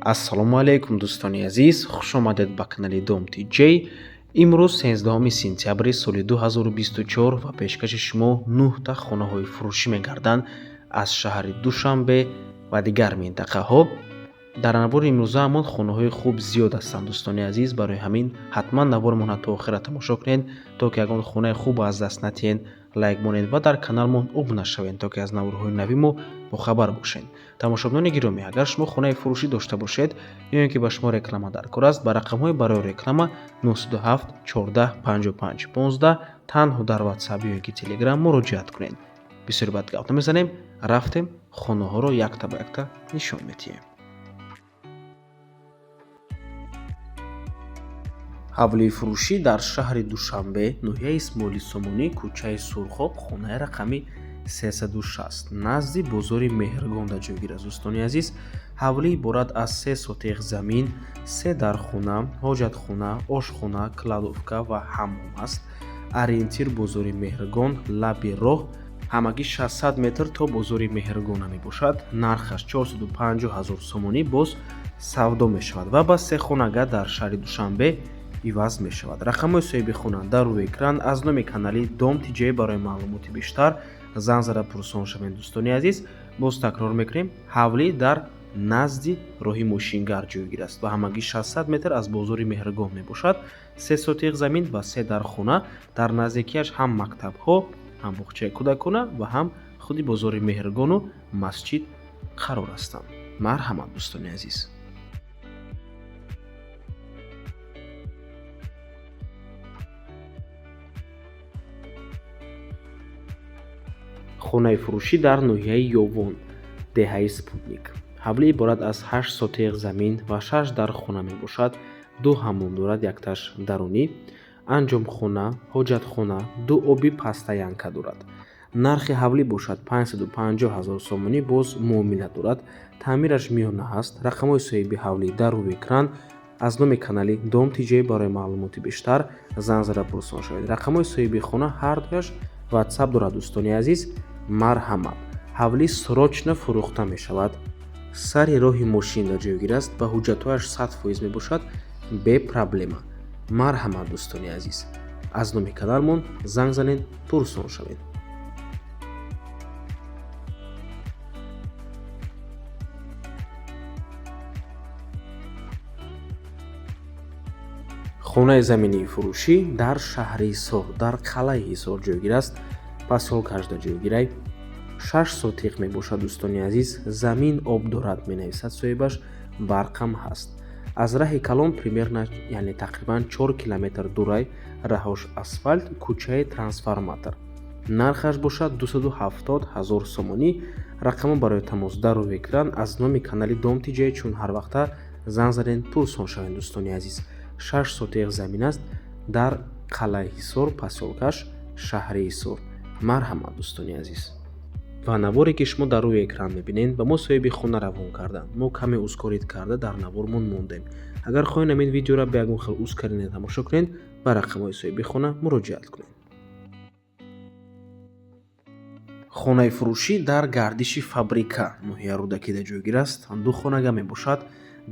Ассалому алайкум, дӯстони азиз, хушомадед ба канали Дом ТҷИмрӯз 13 сентябри соли 2024 ва пешкаши шумо нӯҳта хонаҳои фурӯшӣ мегарданд аз шаҳри Душанбе ва дигар минтақаҳо. Дар навори имрӯзаамон хонаҳои хуб зиёд ҳастанд, дӯстони азиз. Барои ҳамин ҳатман наворамонро то охира тамошо кунед, то ки ягон хонаи хуб аз даст натиҳед. Лайк монед ва дар каналмон обуна шавед, то ки аз наворҳои нави мо бохабар бошед. Тамошобинони гиромӣ, агар шумо хонаи фурӯшӣ дошта бошед ё ин ки ба шумо реклама дар кор аст, ба рақамҳои барои реклама 907 14 55 15 танҳо дар Ватсап ё ин ки Телеграм муроҷиат кунед. Бисёр бад гап намезанем, рафтем, хонаҳоро якта ба якта нишон медиҳем. Ҳавлии фурӯшӣ дар шаҳри Душанбе, ноҳияи Исмоили Сомонӣ, кӯчаи Сурхоб, хонаи рақами 360, назди бозори Меҳргонда ҷойгир аст. Дӯстони азиз, ҳавлӣ иборат аз се сотиқ замин, се дархона, ҳоҷатхона, ошхона, кладовка ва ҳаммом аст. Ориентир бозори Меҳргон, лаби роҳ, ҳамагӣ 600 метр то бозори Меҳргона мебошад. Нархаш 450 ҳазор сомонӣ, боз савдо мешавад ва ба се хонага дар шаҳри Душанбе иваз мешавад. Рақамҳои соҳиби хона дар рӯи экран. Аз номи канали Дом ТҷА барои маълумоти бештар занг зада пурсон шавед. Дӯстони азиз, боз такрор мекунем, ҳавлӣ дар назди роҳи мошингард ҷойгир аст ва ҳамагӣ 600 метр аз бозори Меҳргон мебошад. Се сотиқ замин ва се дархона, дар наздикиаш ҳам мактабҳо, ҳам боғчаи кӯдакона ва ҳам худи бозори Меҳргону масҷид қарор ҳастанд. Марҳамат, дӯстони азиз. Хонаи фурӯшӣ дар ноҳияи Ёвон, деҳаи Спутник. Ҳавлӣ иборат аз ҳашт сотиқ замин ва шаш дархона мебошад. Ду ҳаммом дорад, якташ дарунӣ, анҷомхона, ҳоҷатхона, ду оби постоянка дорад. Нархи ҳавлӣ бошад 550 ҳазор сомонӣ, боз муомила дорад. Таъмираш миёна ҳаст. Рақамҳои соҳиби ҳавлӣ дар рӯи экран. Аз номи канали Дом ТҷА барои маълумоти бештар занг зада пурсон шавед. Рақамҳои соҳиби хона ҳардуяш Ватсап дорад. Дӯстони азиз, марҳамат. Ҳавлӣ срочно фурӯхта мешавад. Сари роҳи мошинда ҷойгир аст ва ҳуҷҷатҳояш 100% мебошад, бе проблема. Марҳамат, дӯстони азиз, аз номи каналмон занг занед, пурсон шавед. Хонаи заминии фурӯшӣ дар шаҳри Ҳисор, дар қалъаи Ҳисор ҷойгир аст, посёлкашда ҷойгирай. Шаш сотиқ мебошад. Дӯстони азиз, замин об дорад, менависад соҳибаш, барқам ҳаст. Аз раҳи калон примерно, яъне тақрибан 4 километр дурай, раҳош асфалт, кӯчаи Трансформатор. Нархаш бошад 270 ҳазор сомонӣ. Рақамҳо барои тамос дар рӯи экран. Аз номи канали Дом ТҷА чун ҳар вақта занг занед, пурсон шавед. Дӯстони азиз, шаш сотиқ замин аст дар қалъаи Ҳисор, посёлкаш, шаҳри Ҳисор. Марҳамат, дӯстони азиз. Ва наворе, ки шумо дар рӯи экран мебинед, ба мо соҳиби хона равон карданд. Мо каме ускорить карда дар навормон мондем. Агар хоҳед, ҳамин видеоро ба ягон хел ускорение тамошо кунед, ба рақамҳои соҳиби хона муроҷиат кунед. Хонаи фурӯшӣ дар гардиши Фабрика, ноҳияи Рӯдакида ҷойгир аст. Ду хонага мебошад,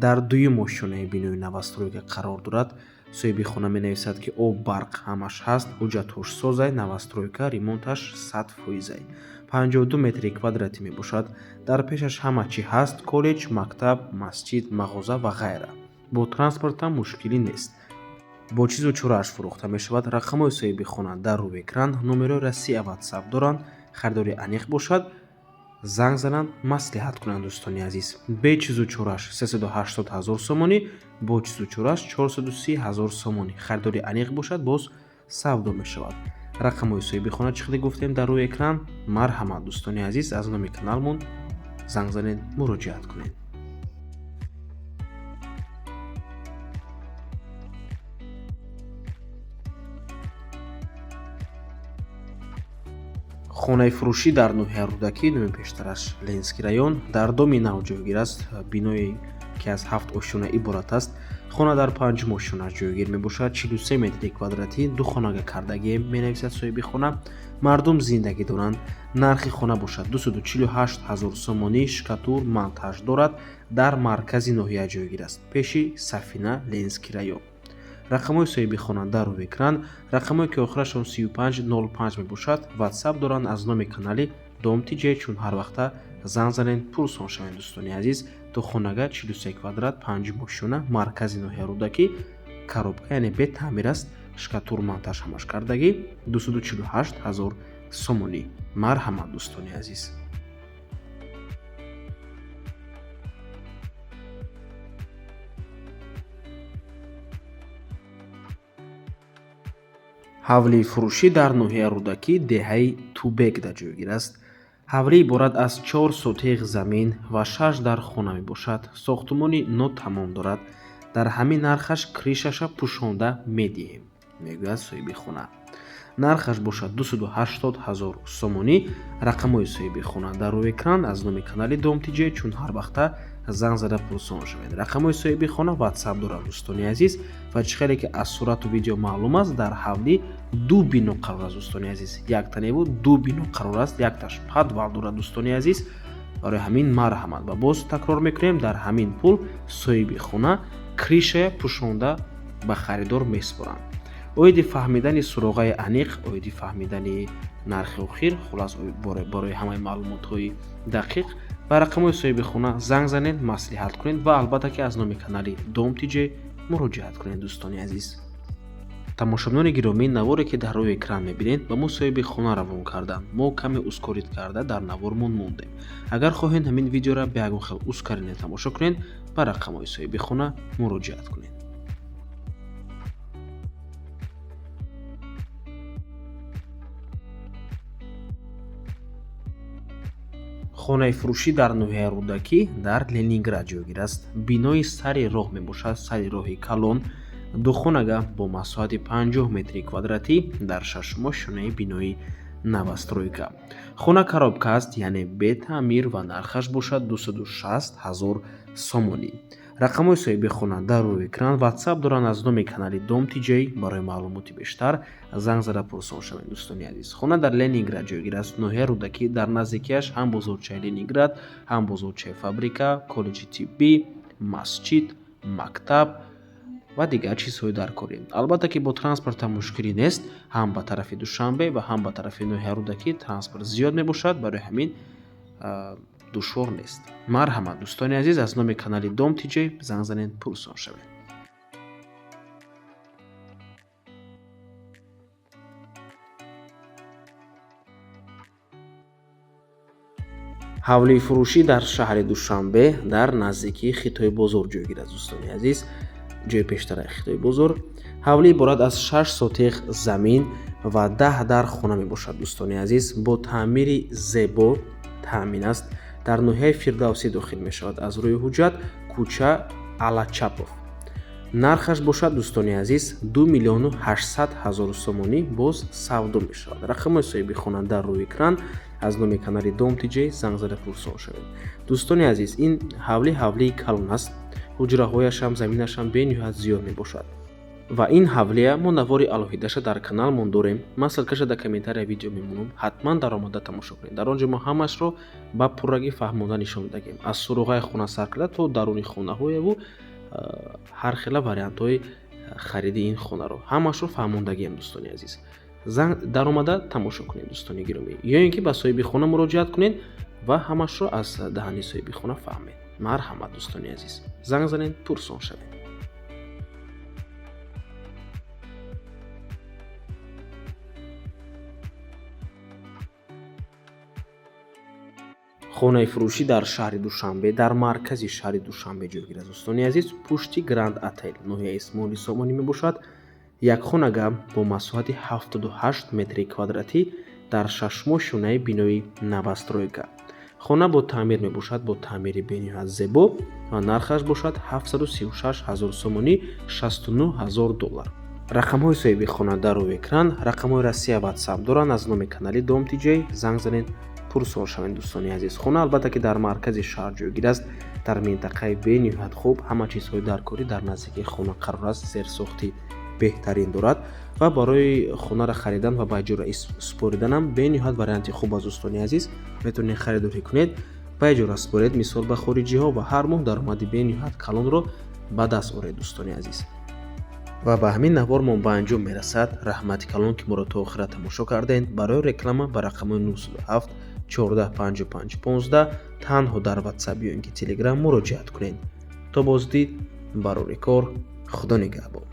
дар дуюм ошёнаи бинои новостройка қарор дорад. Соҳиби хона менависад, ки об, барқ ҳамаш ҳаст, ҳуҷҷатҳош созай, новостройка, ремонташ 100%-ай. 52 метри квадратӣ мебошад. Дар пешаш ҳама чӣ ҳаст: коллеҷ, мактаб, масҷид, мағоза ва ғайра. Бо транспортам мушкилӣ нест. Бо чизу чорааш фурӯхта мешавад. Рақамҳои соҳиби хона дар рӯи экран, номерои Россия Ватсап доранд. Харидори аниқ бошад, занг зананд, маслиҳат кунанд. Дӯстони азиз, бе чизу чорааш 380 ҳазор сомонӣ, бо чизу чорааш 430 ҳазор сомонӣ. Харидори аниқ бошад, боз савдо мешавад. Рақамҳои соҳиби хона, чӣ хеле гуфтем, дар рӯи экран. Марҳамат, дӯстони азиз, аз номи каналмон занг занед, муроҷиат кунед. Хонаи фурӯшӣ дар ноҳияи Рӯдакӣ, номи пештараш Ленинский район, дар доми нав ҷойгир аст. Бинои ки аз 7 ошёна иборат аст. Хона дар панҷум ошёна ҷойгир мебошад, 43 метри квадратӣ, ду хонага кардагием, менависад соҳиби хона. Мардум зиндагӣ доранд. Нархи хона бошад 248 ҳазор сомонӣ, штукатур монтаж дорад, дар маркази ноҳия ҷойгир аст, пеши Сафина, Ленинский район. Рақамҳои соҳиби хона дар рӯи экран, рақамҳое ки охирашон 3505 мебошад, ватсап доранд аз номи канали Дом ТЖ, чун ҳар вақта занг занед, пурсон шавед, дӯстони азиз. Ду хонага, 43 квадрат, панҷум ошёна, маркази ноҳия Рӯдакӣ, коробка, яъне бетаъмир аст, штукатур монтаж ҳамаш кардагӣ, 248 ҳазор сомонӣ. Марҳамат, дӯстони азиз. Ҳавлии фурӯшӣ дар ноҳияи Рӯдакӣ, деҳаи Тубекда ҷойгир аст. Ҳавлӣ иборат аз 4 сотиғ замин ва 6 дар хона мебошад. Сохтумони нотамом дорад. Дар ҳамин нархаш крышаша пӯшонда медиҳем, мегӯяд соҳиби хона. Нархаш бошад 280 ҳазор сомонӣ. Рақамҳои соҳиби хона дар рӯи экран аз номи канали Дом ТЖ, чун ҳар вақта занг зада пурсон шавед. Рақамҳои соҳиби хона ватсап доранд, дӯстони азиз, ва чӣ хеле ки аз сурату видео маълум аст, дар ҳавлӣ ду бино қарор аст, дӯстони азиз. Якта неву ду бино қарор аст, якташ подвал дорад, дӯстони азиз. Барои ҳамин марҳамат ва боз такрор мекунем, дар ҳамин пул соҳиби хона крышая пӯшонда ба харидор месупоранд. Оиди фаҳмидани суроғаи аниқ, оиди фаҳмидани нархи охир, хулас, барои ҳамаи маълумотҳои дақиқ ба рақамҳои соҳиби хона занг занед, маслиҳат кунед ва албатта ки аз номи канали Дом ТЖ муроҷиат кунед, дӯстони азиз. Тамошобинони гиромӣ, наворе ки дар рӯи экран мебинед, ба мо соҳиби хона равон карданд. Мо каме ускорить карда дар навормон мондем. Агар хоҳед ҳамин видеоро бе ягон хел ускорение тамошо кунед, ба рақамҳои соҳиби хона муроҷиат кунед. Хонаи фурӯшӣ дар ноҳияи Рӯдакӣ, дар Ленинград ҷойгир аст. Бинои сари роҳ мебошад, сари роҳи калон, духонага бо масоҳати 50 метри квадратӣ дар шашум ошёнаи бинои новостройка. Хона коробка аст, яъне бетаъмир, ва нархаш бошад 260 ҳазор сомонӣ. Рақамҳои соҳиби хона дар рӯи экран, ватсап доранд аз номи канали Дом ТЖ. Барои маълумоти бештар занг зада пурсон шавед, дӯстони азиз. Хона дар Ленинград ҷойгир аст, ноҳияи Рӯдакӣ. Дар наздикиаш ҳам бозорчаи Ленинград, ҳам бозорчаи фабрика, коллеҷи тиббӣ, масҷид, мактаб ва дигар чизҳои даркорӣ. Албатта ки бо транспортам мушкилӣ нест, ҳам ба тарафи Душанбе ва ҳам ба тарафи ноҳияи Рӯдакӣ транспорт зиёд мебошад, барои ҳамин душвор нест. Марҳамат, дӯстони азиз, аз номи канали Дом ТЖ занг занед, пурсон шавед. Ҳавлии фурӯшӣ дар шаҳри Душанбе, дар наздикии Хитои бозор ҷойгир аст, дӯстони азиз, ҷои пештараи Хитои бозор. Ҳавлӣ иборат аз 6 сотиғ замин ва 10 дар хона мебошад, дӯстони азиз, бо таъмири зебо таъмин аст. Дар ноҳияи Фирдавсӣ дохил мешавад, аз рӯи ҳуҷҷат кӯча Алачапов. Нархаш бошад, дӯстони азиз, 2 миллиону 800 ҳазор сомонӣ, боз савдо мешавад. Рақамҳои соҳиби хона дар рӯи экран, аз номи канали Дом ТЖ занг зада пурсон шавед. Дӯстони азиз, ин ҳавлӣ ҳавлии калон аст, ҳуҷраҳояшам, заминашам бениҳоят зиёд мебошад. Ва ин ҳавлия мо навори алоҳидаша дар каналмон дорем. Ман ссылкаша дар комментария видео мемонам, ҳатман даромада тамошо кунед. Дар он ҷо мо ҳамашро ба пуррагӣ фаҳмонда нишон додагем, аз суроғаи хона сар карда то даруни хонаҳояву ҳар хела вариантҳои хариди ин хонаро ҳамашро фаҳмондагием, дӯстони азиз. Занг даромада тамошо кунед, дӯстони гиромӣ, ё ин ки ба соҳиби хона муроҷиат кунед ва ҳамашро аз даҳани соҳиби хона фаҳмед. Марҳамат, дӯстони азиз, занг занед, пурсон шавед. Хонаи фурӯшӣ дар шаҳри Душанбе, дар маркази шаҳри Душанбе ҷойгир аст, дӯстони азиз, пушти Гранд Отел, ноҳияи Исмоили Сомонӣ мебошад. Як хонага бо масоҳати 78 метри квадратӣ дар шашум ошёнаи бинои новостройка. Хона бо таъмир мебошад, бо таъмири бениҳоят зебо, ва нархаш бошад 736 ҳазор сомонӣ, 69 ҳазор доллар. Рақамҳои соҳиби хона дар рӯи экран, рақамҳои Россия ватсап доранд аз номи канали Дом ТЖ, занг занед, пурсон шавед, дӯстони азиз. Хона албатта ки дар маркази шаҳр ҷойгир аст. Дар минтақаи бениҳоят хуб, ҳама чизҳои даркорӣ дар наздикии хона қарор аст, зерсохти беҳтарин дорад ва барои хонаро харидан ва ба иҷора супориданам бениҳоят варианти хуб аст. Дӯстони азиз, метавонед харидорӣ кунед, ба иҷора супоред, мисол, ба хориҷиҳо, ва ҳар моҳ даромади бениҳоят калонро ба даст оред. Дӯстони азиз, ва ба ҳамин навормон ба анҷом мерасад. Раҳмати калон, ки моро то охира тамошо кардед. Барои реклама ба рақамҳои 907 14 55 15 танҳо дар Ватсап ё ин ки Телеграм муроҷиат кунед. То боздид, барори кор, Худо нигаҳбон.